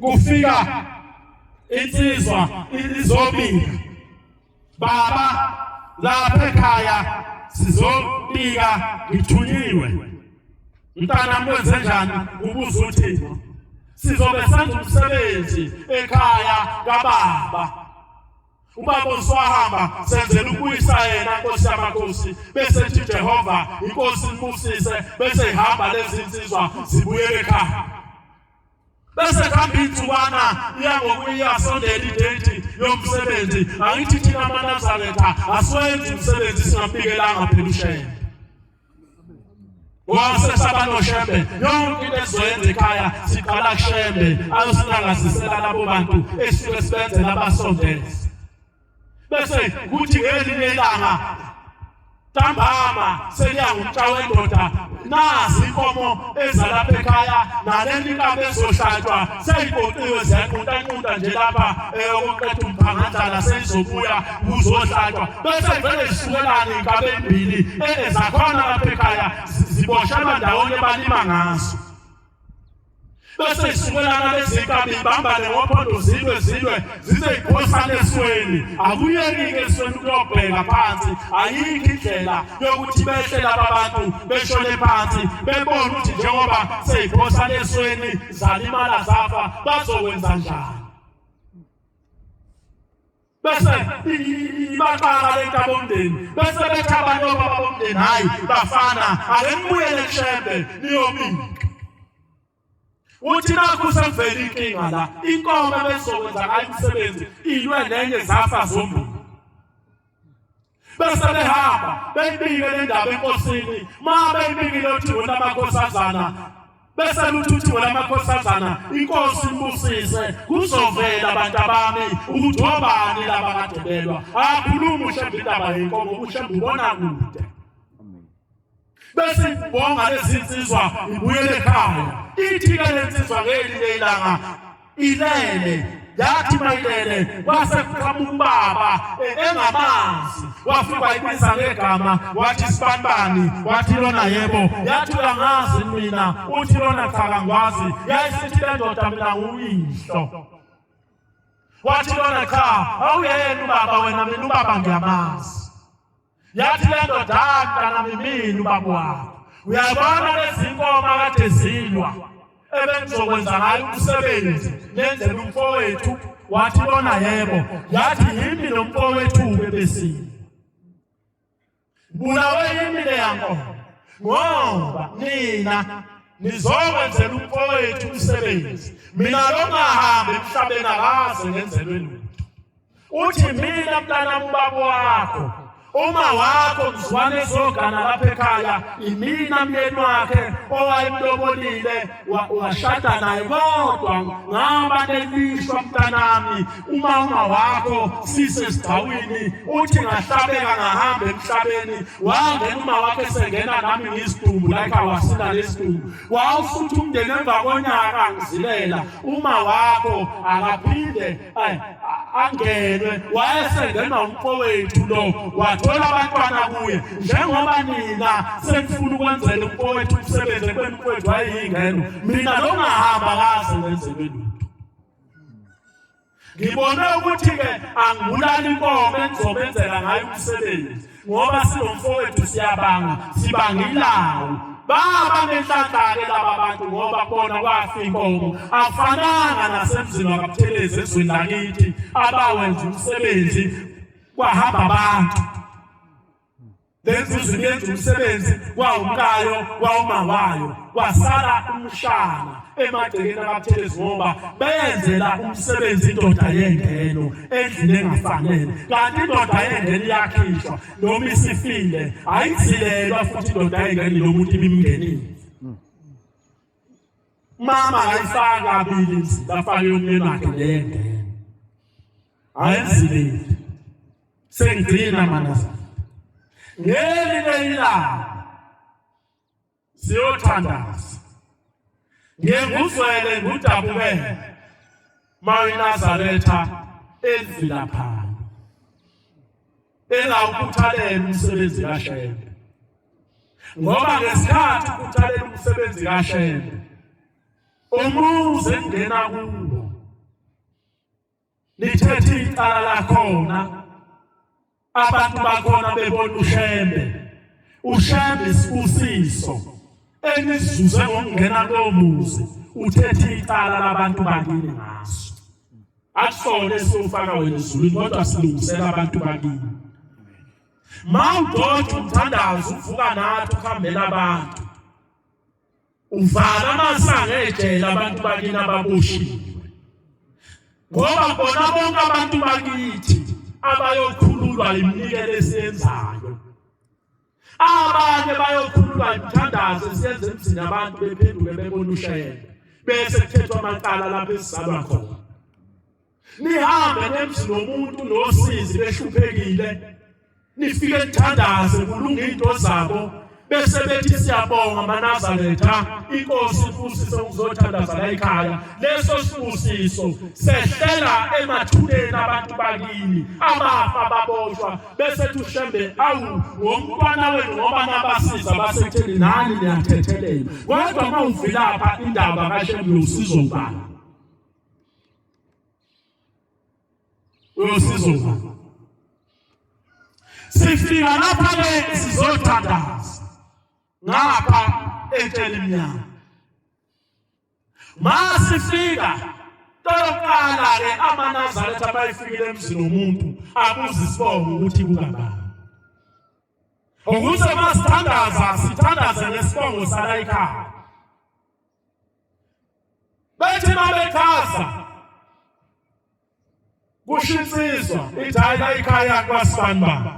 Kufika insizwa izobika, baba lapha ekhaya sizobika, ngithunyiwe. Mntanami, kwenze njani? Ubuza uthi sizobe senza umsebenzi ekhaya kababa. Ubaba uswahamba, senzela ukubuyisa yena Nkosi yamakhosi, bese ethi Jehova inkosi ibusise, bese ihamba lezi insizwa zibuyele ekhaya. Bese kuhamba iy'nsukwana, iya ngokuya sondela idate yomsebenzi. Angithi thina amaNazaretha asiwenzi umsebenzi singambikelanga phela uShembe. Wasesaba noShembe, yonke into esizoyenza ekhaya siqala kuShembe, ayosilangazisela labo bantu esuke sibenzela abasondeze. Bese kuthi ngelinye ilanga ntambama seliya ngumtsha wendoda, nazi inkomo ezalapha ekhaya naleli nkabi ezohlatshwa seyigoqiwe, ziyanquntanqunta nje lapha okuqeda umphangadlala, seyizobuya kuzohlatshwa. Bese vele zisukelana iy'nkabi embili ezakhona lapha ekhaya, ziboshelwa ndawonye, balima ngazo. Bese isukelana lezi nkabi, ibambane ngophondo, zilwe zilwe zize iphosane esweni. Akuyeki-ke esweni ukuyobheka phansi, ayikho indlela yokuthi behle laba bantu beshone phansi, bebone ukuthi njengoba seyiphosane esweni zalimala zafa, bazokwenza njani. Bese ibaqala lento abomndeni, bese bethi abantu obaba bomndeni, hayi bafana, ake nibuyele kuShembe niyobika. Uthi nakhu sekuvela inkinga la, inkomo ebezokwenza ngayo umsebenzi ilwe nenye, zafa zombili. Bese behamba beyibike le ndaba enkosini. Ma beyibikile othingo lamakhosazana, bese luthi uthingo lamakhosazana, inkosi imbusise, kuzovela abantu abami ukuthi obani laba kade belwa. Akhuluma uShembe indaba yenkomo, uShembe ubona kude. Bese ibonga lezi nsizwa, ibuyele ekhaya. Ithi-ke le nsizwa ngelinye ilanga ilele, yathi mayilele kwase kuqhamuka ubaba engamazi, wafika wayibiza ngegama, wathi sibanibani, wathi lona yebo, yathi uyangazi mina, uthi lona cha kangwazi. Yayisithi le ndoda, mina nguyihlo. Wathi lona cha, awuyena ubaba wena, mina ubaba ngiyamazi. Yathi le ndoda, mntanami, mina ubaba wakho. Uyabona lezi nkomo kade zilwa ebengizokwenza ngayo umsebenzi nenzela umfowethu? Wathi lona yebo. Yathi yimi nomfowethu-ke besile bulawe yimi leya nkomo, ngoba nina nizokwenzela umfowethu umsebenzi, mina lo ngahambi emhlabeni akaze ngenzelwe lutho. Uthi mina mntanami ubaba wakho, uma wakho mzwane ezogana lapha ekhaya, imina myeni wakhe owayemlobolile, washada naye, kodwa ngaba nelishwa mntanami, uma wakho sisesigcawini, uthi ngahlabeka ngahamba emhlabeni, wangena uma wakhe esengena nami ngisidumbu la ekhaya, wasina lesidumbu, wawufuthi umndeni emva konyaka ngizilela uma wakho akaphinde angenwe, wayesengenwa umfowethu lo, wathola abantwana kuye. Njengoba nina senifuna ukwenzela umfowethu umsebenzi ekubeni umfowethu wayeyingeno, mina lo ngahamba kaze ngenzelwe lutho. Ngibone ukuthi-ke angibulali inkomo engizobenzela ngayo umsebenzi, ngoba sinomfowethu siyabanga, sibanga ilawu. Baba nenhlanhla-ke laba bantu, ngoba kubona kwafa inkomo. Afananga nasemzini wakaButhelezi ezweni lakithi, abawenza umsebenzi kwahamba abantu. Lensizwa ibiyenza umsebenzi kwawumkayo, kwawuma wayo, kwasala umshana emagcekeni akaButhelezi, ngoba beyenzela umsebenzi indoda yengeno endlini engafanele. Kanti indoda yengeno iyakhishwa noma isifile, ayizilelwa futhi indoda yengeno lo muntu ibimngenile. Mama akayifaki kabili imzila, afake yomyeni wakhe leyengeno, ayenzileli. Sengigcina manaza, ngelinye ilanga siyothandaza, ngiye nguzwele ngudabukele mawinazaretha elivilaphayo engawukhuthalela umsebenzi kaShembe, ngoba ngesikhathi ukhuthalela umsebenzi kaShembe Umuzi engena kuwo nithethe icala lakhona, abantu bakhona bebona uShembe, uShembe isibusiso enisizuze ngokungena kulowo muzi, uthethe icala labantu bakini ngaso. Akusona esiyofaka wena ezulwini, kodwa silungisela abantu bakini. Mawudoda umthandazo uvuka nathi ukuhambela abantu, uvala amasango ejele abantu bakini ababoshiwe, ngoba bona bonke abantu bakithi abayokhululwa iminikelo esiyenzayo. Abanye bayokhululwa imithandazo esiyenza emzini, abantu bephenduke bebona uShembe, bese kuthethwa amacala lapho esizalwa khona. Nihambe nemzini womuntu nosizi behluphekile, nifike nithandaze kulunga into zabo, bese bethi siyabonga maNazaretha, inkosi ibusise ukuzothandaza la ekhaya. Leso sibusiso sehlela emathuneni abantu bakini abafa baboshwa, bese ethi uShembe awu ngomntwana wenu ngoba nabasiza basekutheni nani niyathethelelwa. Kodwa uma uvilapha indaba kaShembe uyosizo ubani? Uyosizo ubani? Sifika lapha-ke sizothandaza ngapha etshela imnyama. Masifika toyoqala-ke amaNazaretha abayifikile emzini womuntu abuza isibongo ukuthi kukabani, ukuze masithandaza sithandaze ngesibongo sala ekhaya. Bethi mabechaza kusho insizwa ithi hayi la ikhaya kwasibanibani.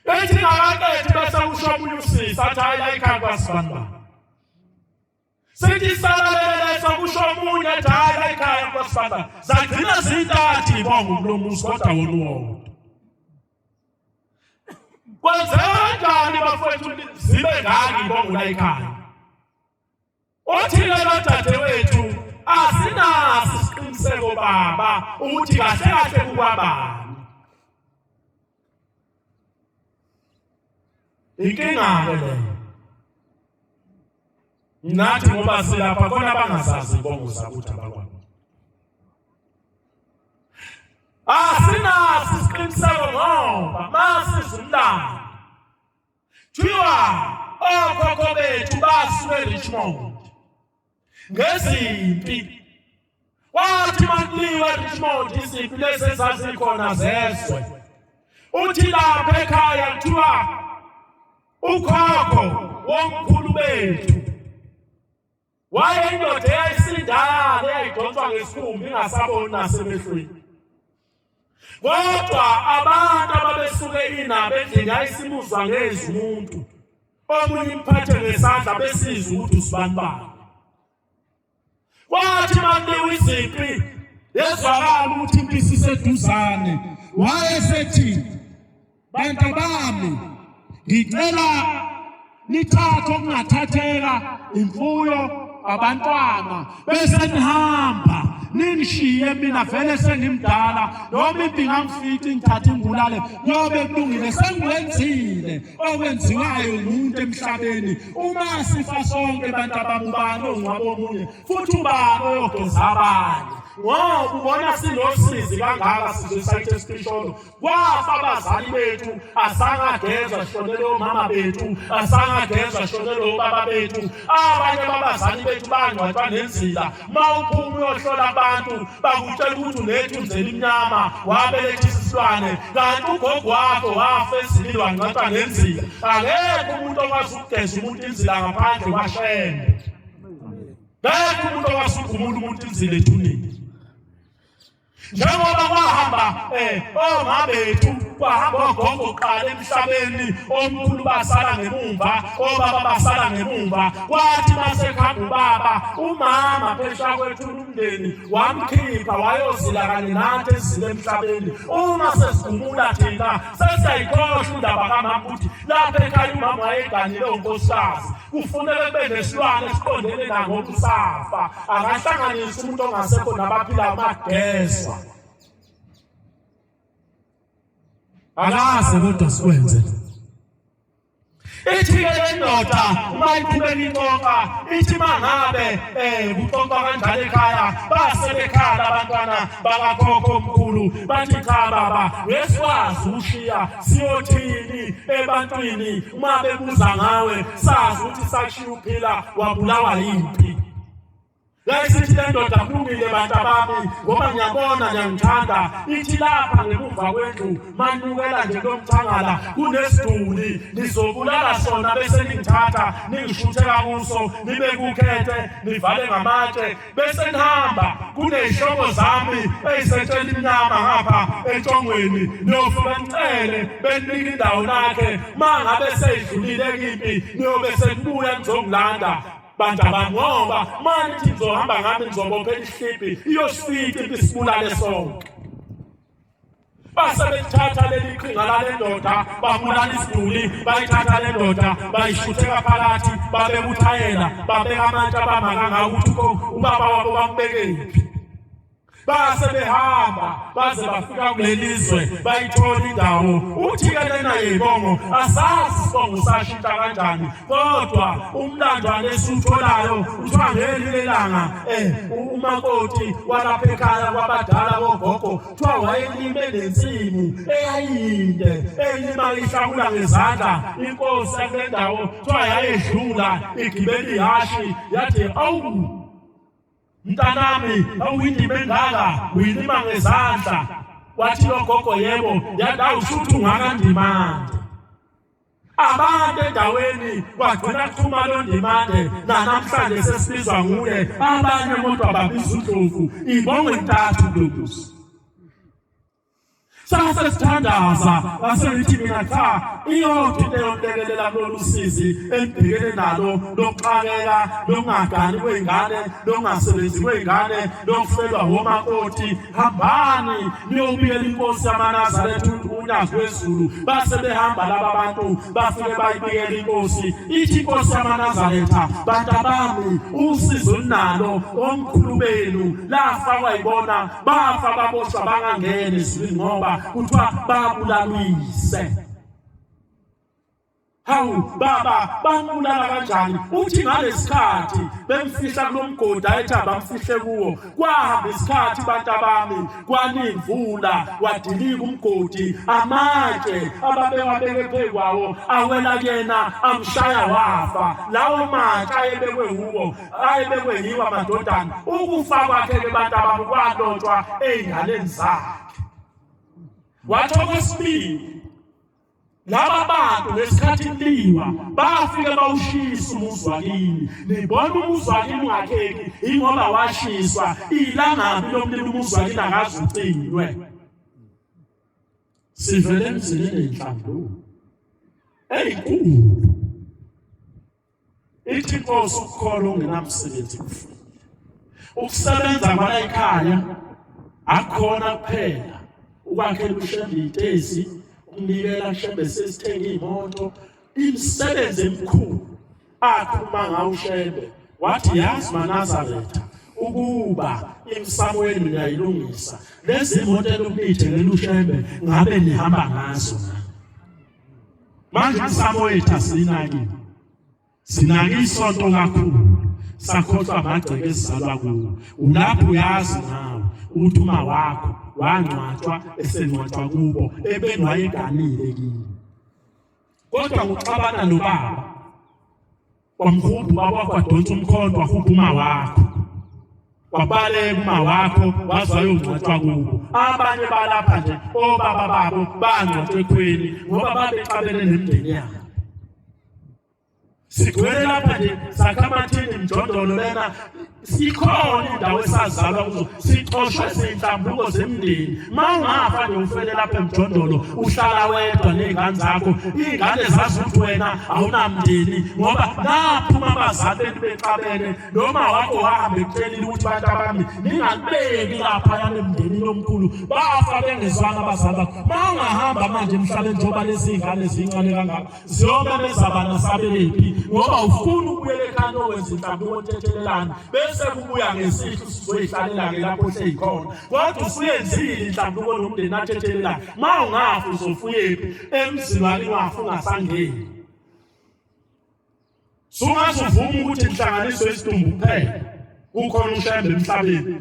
Bethi ngakaqedi bese kusho omunye usisi athi hayi la ikhaya kwasibanibani. Sithi salalele leso kusho omunye athi hayi la ikhaya kwasibanibani. Zagcina zintathu ibongo kulo muzi kodwa wona uwodwa. Kwenzeka kanjani bafowethu zibe ngaki ibongo la ekhaya? Othile lodadewethu asinaso isiqiniseko baba ukuthi kahle kahle kukwabani. Inkinga-ke leyo. Nathi ngoba silapha khona abangazazi ibongo zakuthi abakwabo. Asinaso isiqiniseko ngoba masizumlando Thiwa okhokho bethu basuke eRichmond ngezimpi. Wathi makuliwa eRichmond izimpi lezi ezazikhona zezwe. Uthi lapha ekhaya kuthiwa ukhokho womkhulu bethu Wayeyindoda eyayisindala eyayidonswa ngesikhumba ingasaboni nasemehlweni. Kodwa abantu ababesuke inabo endlini yayisimuzwa ngezwi umuntu. Omunye imphathe ngesandla besizwe ukuthi usibani bani. Kwathi makuliwa izimpi yezwakala ukuthi impi isiseduzane, wayesethi bantu bami ngicela nithathe okungathatheka imfuyo abantwana bese nihamba ningishiye mina vele sengimdala noma impi ingangifica ingithathe ingibulale kuyobe kulungile sengikwenzile okwenziwayo umuntu emhlabeni uma sifa sonke bantu abamubani ongcwaba omunye futhi ubani oyogeza abanye ngoba ubona sinosizi kangaka sizwe sayithe esipisholo Kwafa abazali bethu asangagezwa sishonele omama bethu asangagezwa sishonele obaba bethu. Abanye babazali bethu bangcwatshwa nenzila. Uma uphuma uyohlola abantu bakutshela ukuthi unethunzi elimnyama wabelethisa isilwane, kanti ugogo wakho wafa ezilile wangcwatshwa nenzila. Akekho umuntu okwazi ukugeza umuntu inzila ngaphandle kwaShembe. Akekho umuntu okwazi ukugumula umuntu inzila ethuneni. Njengoba kwahamba omabethu kwahamba ogogo kuqala emhlabeni, omkhulu basala ngemumva, obaba basala ngemumva. Kwathi masekuhamba ubaba, umama phesha kwethu umndeni wamkhipha wayozila kanye nathi esizile emhlabeni. Uma sesigumula thina sesiyayikhohlwa indaba kamama ukuthi lapha ekhaya umama wayeganile unkosikazi, kufuneka kube nesilwane esiqondene nangoba usafa. Akahlanganisi umuntu ongasekho nabaphilayo bagezwa. Akaze kodwa sikwenze. Ithi-ke le ndoda uma iqhubeka ixoxa ithi mangabe um kuxoxwa kanjalo ekhaya base bekhala abantwana bakakhokho omkhulu bathi cha baba ngesikwazi ukushiya siyothini ebantwini uma bebuza ngawe sazi ukuthi sashiya uphila wabulawa yimpi. Yayisithi le ndoda kulungile bantabami ngoba ngiyabona niyangithanda. Ithi lapha ngemuva kwendlu manukela nje lomthangala kunesiduli nizobulala sona bese ningithatha ningishuthela kuso nibe kukhethe nivale ngamatshe bese nihamba kuney'hlobo zami ey'setshela imnyama ngapha entshongweni niyofika nicele beninike indawo lakhe ma ngabe seyidlulile kimpi niyobe senibuya nizongilanda Bantabami ngoba manithi ngizohamba ngami ngizobophela ihliphi iyosifica impi sibulale sonke. Base belithatha leli qhinga lale ndoda babulala isiduli bayithatha le ndoda bayishutheka phakathi babeka uthayela babeka amatshe abamaka ngawo ukuthi ubaba wabo bambekephi. Base behamba baze bafika kuleli zwe bayithola indawo. Uthi-ke lena yibongo asazi isibongo sashintsha kanjani kodwa umlandwane esiwutholayo kuthiwa ngelinye ilanga umakoti walapha ekhaya kwabadala kogogo kuthiwa wayelime nensimu eyayiyinde eyilima ihlakula ngezandla. Inkosi yakule ndawo kuthiwa yayedlula igibela ihhashi yathi awu Mntanami, awuyindima engaka, uyilima ngezandla. Wathi lo gogo yebo, yathi awushuthi ungakandimande. Abantu endaweni kwagcina kuchuma lo ndimande nanamhlanje sesibizwa nguye, abanye kodwa babiza uNdlovu. Ibongo intathu kulokusa. Sase sithandaza ngase ngithi mina cha iyodwa into eyontekelela kulolu sizi engibhekene nalo lokuxakeka lokungagani kwey'ngane lokungasebenzi kwey'ngane lokufelwa womakoti hambani niyobikela inkosi yamanazaretha unyazi lwezulu base behamba laba bantu bafike bayibikela inkosi ithi inkosi yamanazaretha bantabami usizi olunalo omkhulu benu lafakwa yibona bafa baboshwa bangangeni ezulwini ngoba kuthiwa babulalwise. Hawu baba bambulala kanjani? Uthi ngalesikhathi bemfihla kulomgodi ayethi abamfihle kuwo, kwahamba isikhathi bantabami, kwanimvula wadilika umgodi, amatshe ababewabeke phezu kwawo awela kuyena amshaya wafa. Lawo matshe ayebekwe wuwo ayebekwe yiwo amadodana ukufa kwakhe-ke bantu abami kwalotshwa ey'nganeni zakhe. Wathi okwesibili laba bantu ngesikhathi kuliwa bafike bawushisa umuzi wakini nibona umuzi wakini ungakheki ingoba washiswa ilangabi lomlilo umuzi wakini akaze ucinywe sivele emzini enenhlambuluko eyinkulu. Ithi inkosi ukukholwa okungenamsebenzi kufile. Ukusebenza kwala ekhaya akukhona kuphela ukwakhela ushembe itezi, ukunikela kushembe sesithenga iy'moto, imisebenzi emikhulu akhuluma ngawo ushembe wathi yazi maNazaretha ukuba imisamo yenu niyayilungisa lezi moto elokuyithengela ushembe ngabe nihamba ngazo na? Manje umsamo wethu asinakile. Sinake isonto kakhulu. Sakhohlwa amagceke esizalwa kuwo. Ulapho uyazi nawe ukuthi uma wakho wangcwatshwa esengcwatshwa kubo ebeni wayeganile kini. Kodwa ngokuxabana nobaba wamhubha ubaba wakho wadonsa umkhonto wahubha uma wakho wabaleka uma wakho waze wayongcwatshwa kubo. Abanye balapha nje obaba babo bangcwatshwa ekhweni ngoba babexabene nemindeni yabo. Sigcwele lapha nje sakha amathini mjondolo lena sikhona indawo esazalwa kuzo sixoshwe zinhlambuluko zemndeni. Uma ungafa nje ufele lapha emjondolo uhlala wedwa ney'ngane zakho, iy'ngane zazi ukuthi wena awunamndeni ngoba naphuma abazali benu bexabene noma wakho wahamba ekutshelile ukuthi bantu abami ningalibeki lapha yana emndenini omkhulu bafa bengezwanga abazali bakho. Uma ungahamba manje emhlabeni njengoba lezi ngane zincane kangaka ziyomemeza bana sabelephi ngoba ufuna ukubuyela ekhaya nokwenza inhlambuluko nithethelelane bese kubuya ngesihle usuzoyihlalela-ke lapho ohleli khona kodwa usuyenzile inhlambuluko nomndeni athethelelane. Uma ungafa uzofuyephi emzini wakini wafa ungasangeni. Sungaze uvume ukuthi inhlanganiso isidumbu kuphela. Kukhona uShembe emhlabeni.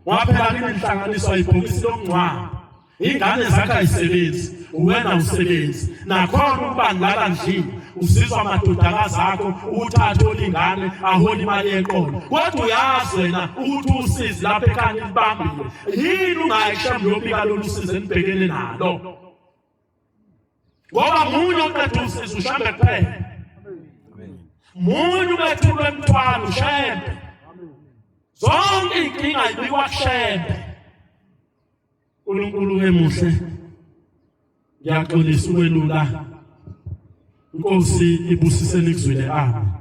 Waphela kini inhlanganiso ayibhokisi lomngcwabo. Ingane zakhe ayisebenzi, uwena usebenzi. Nakhona ukuba ngilala ndlini, usizwa amadodakazi akho ukuthi athole ingane ahole imali yeqolo. Kodwa uyazi wena ukuthi usizi lapha ekhaya nilibambile. Yini ungayi kuShembe uyobika lolu sizi enibhekene nalo? Ngoba munye oqeda usizi uShembe kuphela. Munye ubethulwe emthwalo uShembe. Zonke inkinga ibikwa kuShembe. uNkulunkulu emuhle ngiyaxolisa ukwelula. Inkosi ibusise nikuzwile. Amen.